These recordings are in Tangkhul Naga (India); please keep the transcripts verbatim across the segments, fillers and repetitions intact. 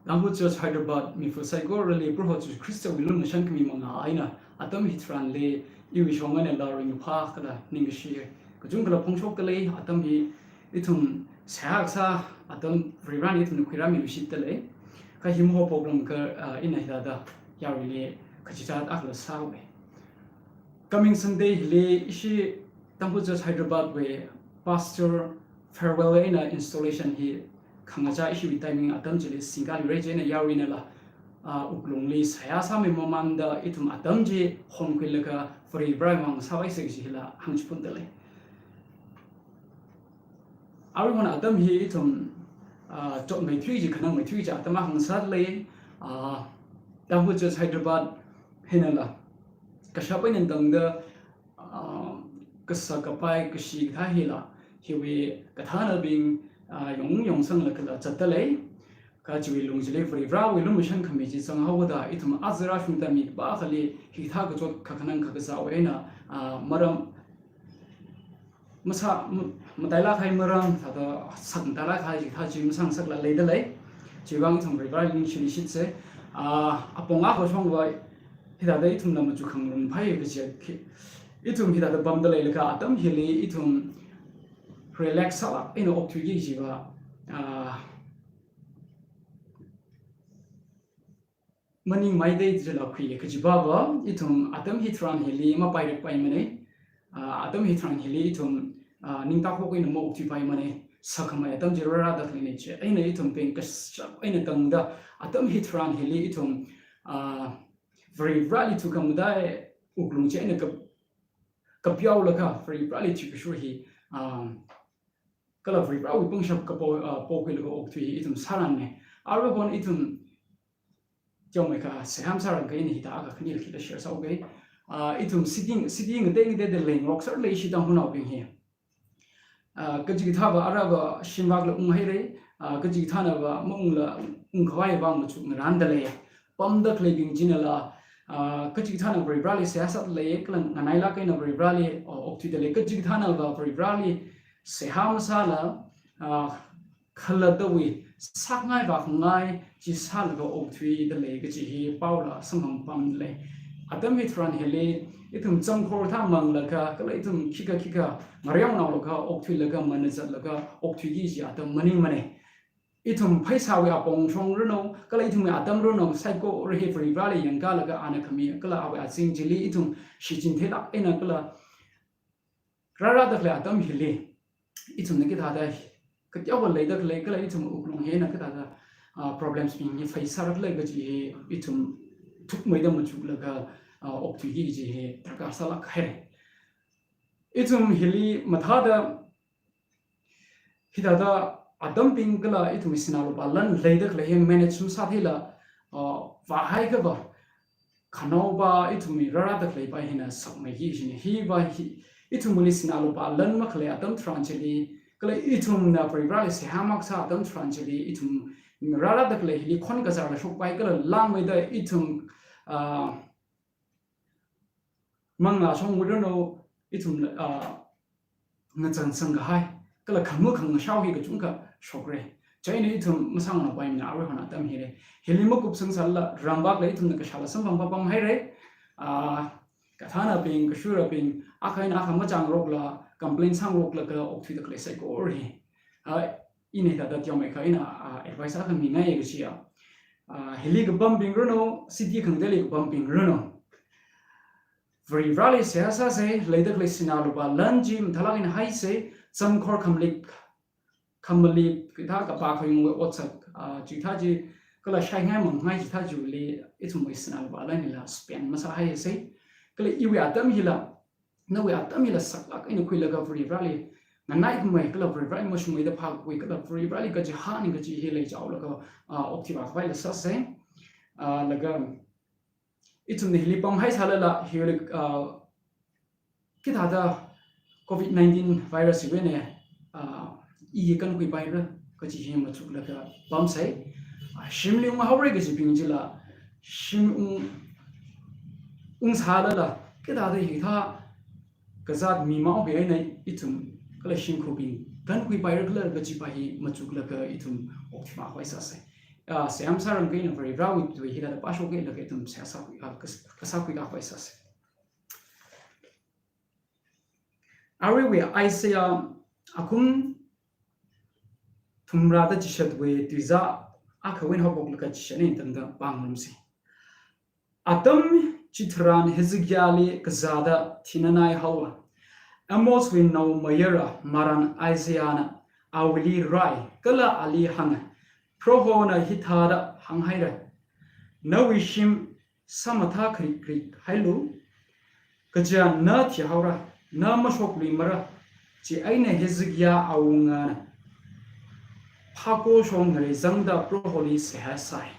Tangkhul Church Hyderabad mifu saikorali Proho Jesu Khristawui lukhamashan khami mangā eina atam hitharanli iwui shong einala ringphā kala ningkashi kachungkhala phongshokdalei. Atam hi ithum seihā kasā atam Varivarana ithumli khuirāmi luishitdalei. Kha hi maho program kha, ah, ina hithāda yaruili kachichā akhala sāhaowa. Coming Sunday hili ishi Tangkhul Church Hyderabad wui pastor farewell eina installation hi khangachā ishiwui timing atam chili singkali rai chieina yaruinala, ah, wuklungli seihā sāmi mamānda ithum atam chi honkhuilaga Varivarawui vang sāvai sek chila hāngchiphundalei. Aruihon atam hi ithum, ah, chotmeithui chi, khanangmeithui chi atam akha ngasādalei, ah, Tangkhul Church Hyderabad hinala kashap eina tangda, ah, kasa kapai kashi kathā hila, hiwui kathānabing, ah, yong yongsanglaga kala zatdalei. Kha chiwui lung chili Varivarawui lukhamashan khami chi zanghaoda ithum azara shungda mi kapā akhali hithā kachot kakhanang kakazāwui eina, ah, maram masā, m-, matailāk kahai maram, thāda sakmatailāk kahai chikathā chi masāngasaklala leidalei. Chiwui vang ithum Varivarali ningshilui shitsa. Ah, apong akha shongva hithāda ithumna machukhangarum phai kaji khi. Ithum hithāda pamda leilaga atam hili ithum relax sālāk eina okthuiki kajiva, ah, maningmeida jila khui kajipava, ithum atam hitharan hili mapairakpaimanei. Ah, atam hitharan hili ithum, ah, ningtakhok eina maokthuipaimanei. Sakhamei atam chi rārāda khaleinei chieina ithumbing kashap eina tangda atam hitharan hili ithum, ah, Varivarali thuikhamataiya wuklung chieina kap-, kapyaolaga Varivarali thuikashur hi, ah, kala Varivarawui pangshap kapo, ah, pokhuilaga okthui hi ithum sārannei. Aruihon ithum teomeikha seihā masārangkha ina hithā akha khanili khikha share sāuke. Ah, ithum city, city ngatei ngateida leingarokserlei ishi Tangkhulnaobing hi. Ah, kachikathāva aruiva shimvakla unghairei, ah, kachikathānava maungla ungkhavai vang machukngarandalei. Pamda khaleibing chinala, ah, kachikathāna Varivarali seihā sādalei, kala nganailāk eina Varivarali, ah, okthuidalei, kachikathānava Varivarali seihā masāla, ah, khalattawui sākhangai vākhangai chi sālaga okthuidalei kaji hi paola samphang pamlei. Atam hitharan hili ithum chāmkhor thā manglaga, kala ithum khikha khikha ngareonaolaga, okthuilaga, manazatlaga okthuiki kaji atam maningmanei. Ithum pheisāwui apong shong ranu, kala ithumwui atam ranu, saikora hi Varivarali yangkalaga ana khami, kala awui azing chili ithum shichin theilāk eina kala rārāda khalei atam hili ithumna kathāda, kateokha leida khalei kala ithum wuklung hi eina kathāda, ah, problems bing hi face sāra khalei kaji hi ithum thukmeida machuklaga, ah, okthuiki kaji hi darkar sālāk hairei. Ithum hili mathāda hithāda atambing kala ithumwui sinā lupā lan leida khalei hi manage masātheila, ah, vāhaiakhava khanaopa ithumwui rārāda khaleipa hina sakmeiki kajinei. Hiva hi, ithumwuili sinā lupā lan makhalei atam tharan chili, kala ithumna Varivarali seihā makasā atam tharan chili, ithum rārāda khalei hili khon kazārla shokpai kala langmeida ithum, ah, manglā shong ranu, ithum, ah, ngachansang kahai, kala khamu khangashao hi kachungkha shokra. Chieina ithum masānganāpaimana aruihon atam hili. Hili makupsang sālala, ramvakla ithumna kashāla samphang papam haira. Ah, kathānabing, kashurabing, akha eina akha machāngarokla, complain sāngaroklaga okthuida khalei saikora hi, ah, ina hithāda teomeikha ina, ah, advice akha mingai kajiya. Ah, hili kapambing ranu, city khangateili kapambing ranu, Varivarali seihā sāsa, leida khalei sinā lupā lan chi mathālāk eina haisa, chāmkhor khamalik, khamalik, kathā kapā khayungwui otsak, ah, chithā chi, kala shaingai mangai chithā chili, ithumwui sinā lupā lan hila spend masāhaisa. Kala iwui atam hila, nawui atam hila saklāk eina khuilaga Varivarali nganaikhamei, kala Varivarali mashungmeida phākhui, kala Varivarali kachihān kaji hi leichaolaga, ah, okthui vākhavaila sāsa. Ah, laga ithumna hili pamhai sālala, hili, ah, kathāda covid nineteen virus hiwui eina, ah, i kankhuipaira kaji hi machuklaga pamsa. Ah, shimli unghaora kajibing chila, shim ung, ungsālala, kathāda hithā kazāt mimao hi eina ithum kala shimkhurbing kankhuipaira khala kajipa hi machuklaga ithum okthui vākhavai sāsa. ah, seihā sārang eina Varivarāwui tui hithāda pāshok eina ithum seihā sā, ah, kas-, kasā khuikhavai sāsa. Aruiwui Isaiah akhum thumrāda chishatwui tuizā akhawui eina haophoklaga chishat eina tangda pāngarumsa. Atam chitharan Hezekiahli kazāda thinanai haowa. Amozwui naomayara marān Isaiahna awuili rai kala ali hānga, Prohona hithāda hānghaira, nawui shim sāmathā krik krik hailu, kaja na thihaora, na mashokluimara. Chieina Hezekiah awungana phako shong ngareizangda Proholi seihā sai.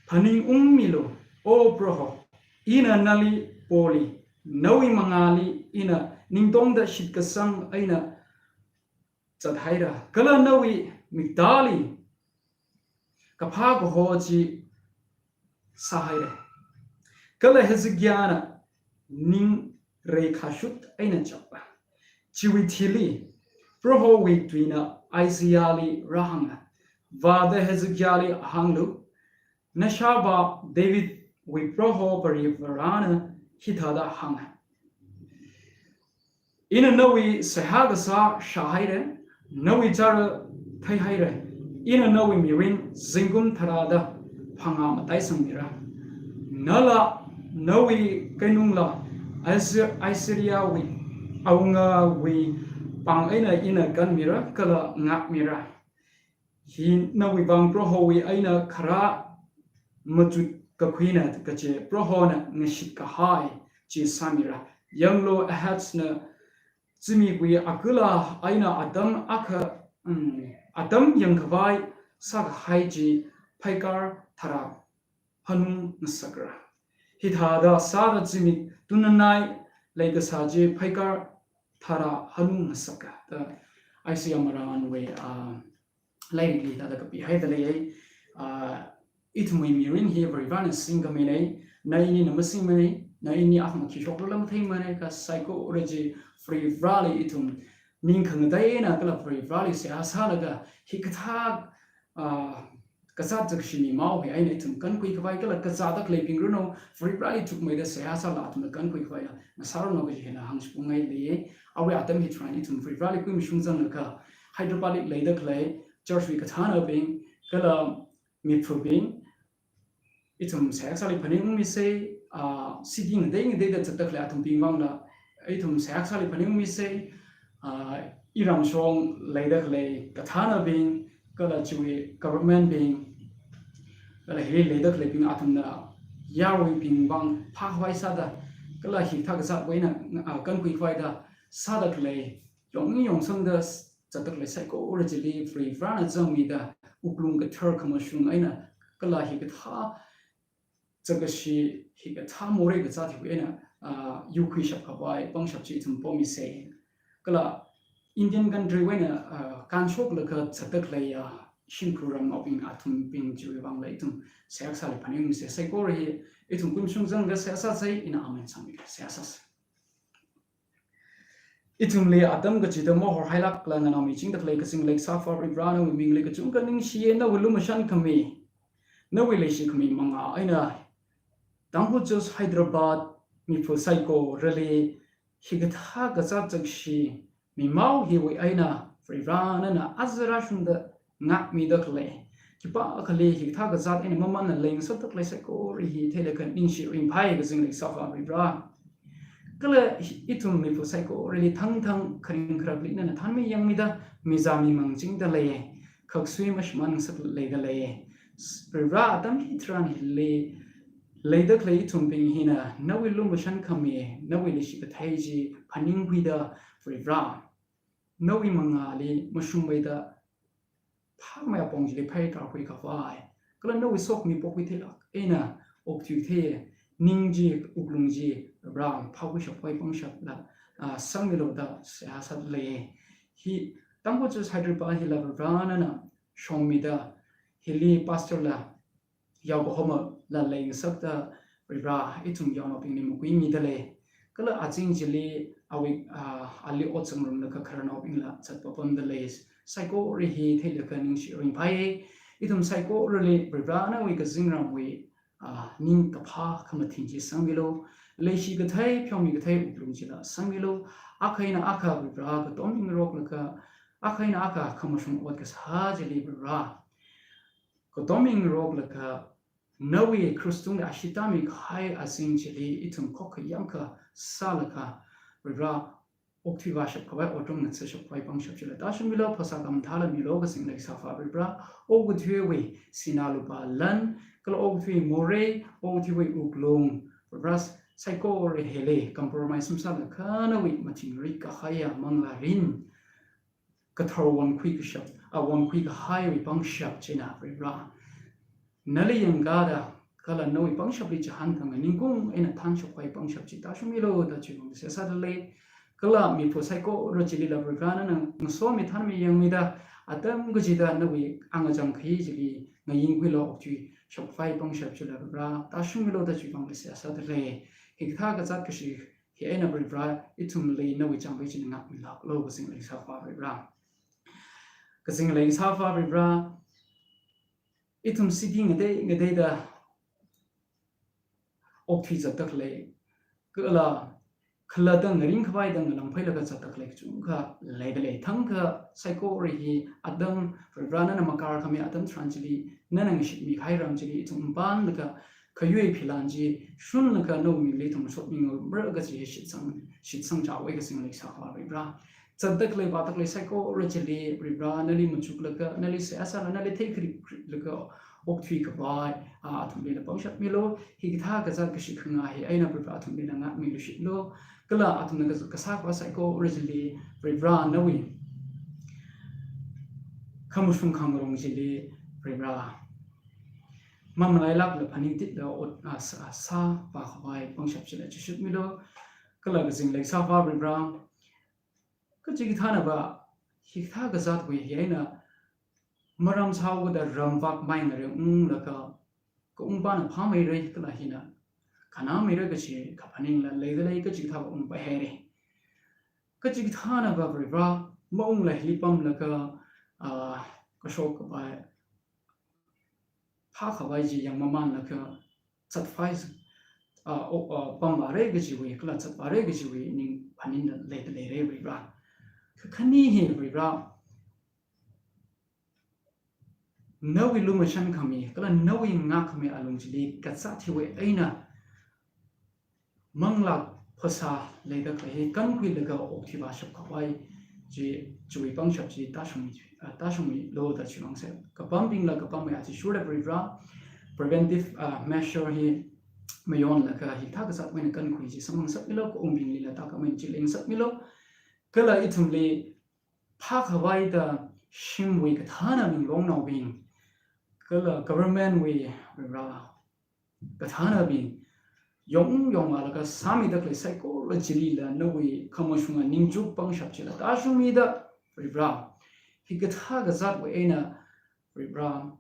Phaningungmilu, O Proho, ina nali poli, nawui mangāli ina ningtongda shitkasang eina zathaira, kala nawui miktāli kaphā kaho chi sāhaira. Kala Hezekiahna ning reikashut eina chapa. Chiwui thili, Prohowui tuina Isaiahli rāhānga, Vāda Hezekiahli hānglu, nashāvā Davidwui Proho Varivarāna hithāda hānga. Ina nawui seihā kasā shāhaira, nawui chara theihaira, ina nawui mirin zingkum tharāda phangā mataisangmira. Nala nawui keinungla Assyr-, Assyriawui awungawui pāng eina ina kanmira kala ngākmira. Hi nawui vang Prohowui eina kharā machut kakhuina kaje Prohona ngashit kahai chi sāmira. Yanglu, Ahazna zimikhui akula eina atam akha, um, atam yangkhavai sākahai chi pheikar tharā hanung ngasakra. Hithāda sāda zimik tunanai leikasā chi pheikar tharā hanung ngasaka. Da Isaiah marānwui, ah, lairikli hithāda kapihaida lei. Ah, ithumwui mirin hi Varivarāna singkhamina, na inina masingmana, na ini athum khi shoklu lam theimana, kha saikora chi Varivarāli ithum ning khangatei eina kala Varivarāli seihā sālaga hikathā, ah, kazāt zakkashi mimao hi eina ithum kankhui khavai kala kazāda khaleibing ranu, Varivarāli thukmeida seihā sāla athumna kankhui khavaila ngasāranu kaji hina hāngshapngai lei. Awui atam hitharan ithum Varivarāli khuimashung zanglaga Hyderabad li leida khalei church wui kathānabing kala miphubing, ithum seihā kasāli phaningungmisa, ah, city ngatei ngateida zatda khalei athumbing vangla, ithum seihā kasāli phaningungmisa, ah, iramshong leida khalei kathānabing, kala chiwui government bing, kala hili leida khaleibing athumna yaruibing vang phākhavai sāda, kala hikathā kazātwui eina, ah, kankhui khavaida sāda khalei, yong yongsangda zatda khalei saikora chili Varivarāna zangmida, wuklung kathar khamashung eina, kala hikathā zakkashi, hikathā morei kazāt hiwui eina, ah, yuikhuishap khavai pangshap chi ithum pomisa. Kala Indian country wui eina, ah, kānshoklaga zatda khalei, ah, shimkhur ramnaobing athumbing chiwui vangla ithum seihā kasāli phaningungmisa. Saikora hi ithum khuimashung zanglaga seihā sāsa, ina amen sangmi seihā sāsa. Ithumli atam kachida mahorhailākla nganaomichingda khalei kazing leikasā Varivarā, nawui mingli kachungkha ningshiya. Nawui lumashan khami, nawui leishikhami mangā eina Tangkhul Church Hyderabad miphu saikorali hikathā kazāt zakkashi mimao hiwui eina Varivarā nana aja rāshungda ngākmida khalei, khipākhali hikathā kazāt eina mamanna leingasakda khalei saikora hi theilaga ningshi ringphai, kazing leikasā Varivarā. Kala hi, ithum miphu saikorali thangthang kharing kharakli nana thanmi yangmida mizā mimang chingda lei, khaksui mashimān ngasakda leida lei. Varivarā, atam hitharan hili leida khalei ithumbing hina nawui lumashan khami, nawui leishi kathei chi phaningkhuida Varivarā, nawui mangāli mashungmeida phāmei apong chili pheikar khui khavai, kala nawui sokhami pokhui theilāk eina okthui thei ning chi, wuklung chi, rāng phākhuishap khavai pangshapla, ah, sangmilu da seihā sāda lei. Hi Tangkhul Church Hyderabad hila Varivarā nana shongmida, hili pastor la yaokahomala leingasakda Varivarā, ithum yaonaobingli makhuimida lei. Kala azing chili awui, ah, ali ot zangrumlaga khararnaobingla zatpapamda lei. Saikora hi theilaga ningshi ringphai. Ithum saikorali Varivara nawui kazingramwui, ah, ningkaphā khamathing chi sangmilu. Leishi kathei, pheomi kathei wuklung chila sangmilu. Akha eina akha Varivara katom ingaroklaga, akha eina akha khamashung ot kasā chili Varivara katom ingaroklaga, nawui krush tungli ashee tāmi kahai azing chili ithum khokkha yangkha sālaga, Varivara okthui vāshap khavai, otram ngatshap khavai pangshap chila tāshungmilu, phasā khamathāla milu, kazing leisāvā Varivara. Okathuiwui sinā lupā lan, kala okathui morei, okathuiwui wuklung, Varivara, saikora hili compromise masālaga nawui mathingrik kahaiya manglārin kathar onkhui kashap, a, onkhui kahaiwui pangshap china Varivara, nali yangkada, kala nawui pangshapli chihān khangai ningkung eina thanshap khavai pangshap chi tāshungmilu da chiwui vang seihā sādalei. Kala mipho saikora chilila Varivara nana ngasomi thanmi yangmida, atam kachida nawui angachang kahai chili ngayingkhuilaga okthuishap khavai pangshap chila Varivara tāshungmilu da chiwui vang seihā sādalei. Hikathā kazāt kashi hi eina Varivara ithumli nawui chāngbing china ngākmilāklu, kazing leisāvā Varivara. Kazing leisāvā Varivara, ithum city ngatei ngateida okthui zatdalei, kala khalatta ngaring khavai tangda langphailaga zatdalei kachungkha leidalei. Thangkha saikora hi atam Varivara nana makarkhami atam tharan chili, nana ngashitmi kahai ram chili ithum pamlaga, khayui philan chi shunlaga nawui mingli ithum sotmingarumra kaji hi shitsang, shitsang chaowui kazing leisāvā Varivara. Zatdalei vādalei saikora chili Varivara nali machuklaga, nali seihā sālaga, nali theikharip kharip laga okthui khavai, a, athumlila pangshap milu. Hikathā kazāt kashi khangā hi eina Varivara athumlila ngākmiluishitlu. Kala athumna kaz-, kasā khavā saikora chili Varivara nawui khamashung khangarong chili Varivara mamalailākla phaningtitla ot, a, sā, sāvā khavai pangshap chila chishutmilu. Kala kazing leisāvā Varivara, kachikathānava hikathā kazātwui hi eina maram sāhaokida ramvak mai ngarei unglaga, kaungpana phāmeirei kala hina kanāmeirei kaji kaphaningla leidalei, kachikathāva ungpaihairei. Kachikathānava Varivara maungla hili pamlaga, a, kashok kapai phākhavai chi yangmamanlaga zatvai, a, o, a, pamvārei kajiwui, kala zatvārei kajiwui ningphaninla leidaleirei Varivara. Kha khani hi Varivara, nawui lumashan khami, kala nawui ngākkhami alung chili kazāt hiwui eina manglā phasā leidalei hi kankhuilaga okthui vāshap khavai chi, chiwui pangshap chi tāshung, a, tāshungmilu da chiwui vang seihā. Kapambingla kapammei athishurda Varivara, preventive, a, measure hi mayonlaga hikathā kazātwui eina kankhui chi samphang ngasakmilu, kaungbinglila tākhamei chi leingasakmilu. Kala ithumli phākhavai da shimwui kathānabing longnaobing, kala government wui Varivara kathānabing yong yongvālaga sāmidalei saikora chilila nawui khamashunga ningchuk pangshap chila tāshungmida Varivara, hikathā kazātwui eina Varivara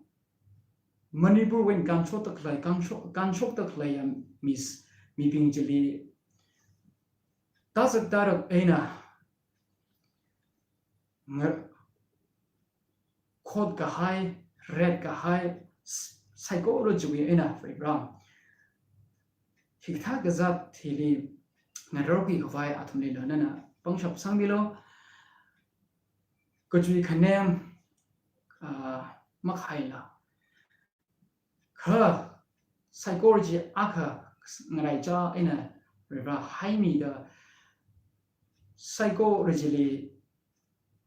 Manipurwui eina kanshokdalei, kanshok, kanshokdalei ya mis, mibing chili tazak tarak eina ngar, khot kahai, ret kahai, s-, saikora chiwui eina Varivara, hikathā kazāt hili ngararkhui khavai athumlila nana pangshap sangmilu. Kachui khanem, a, makhaila, kha saikora chi akha ngaraichā eina Varivara haimida, saikora chili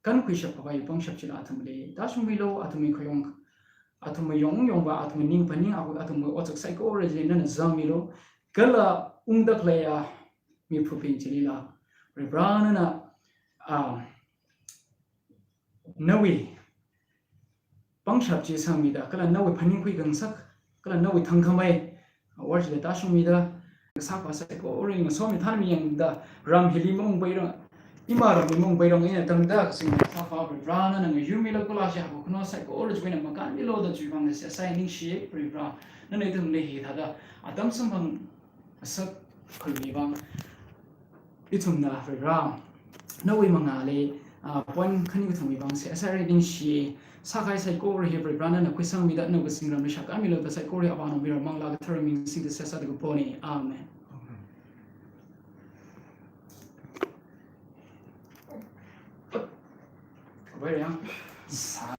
kankhuishap khavai pangshap chila athumli tāshungmilu. Athumwui khayong, athumwui yong yongva, athumwui ning phaning, a, athumwui otsak saikora chili nana zangmilu. Kala ungdalei ya miphubing chilila Varivara nana, a, nawui pangshap chi sangmida, kala nawui phaningkhui khangasak, kala nawui thangkhamei awor chili tāshungmida, kasā khavā saikora ngasomi thanmi yangda, ram hili maungpairang, ima ramli maungpairang eina tangda, kazing leisāvā Varivara nana ngayurmilu, kala shākha khanao saikora chiwui eina makanmilu da chiwui vang seihā sāi. Ningshi Varivara, nana ithumli hithāda atam samphang ngasakkhami vang, ithumna Varivara nawui mangāli Ah, point khani kathumwui vang sāsāra, ningshi sākahai saikora hi Varivarana khuisangmida nawui kazingram leishikha milu da saikora hi Avānaowui mira Manglā Katharawui ming singda seihā sāda kapona. Amen. Very young. Sa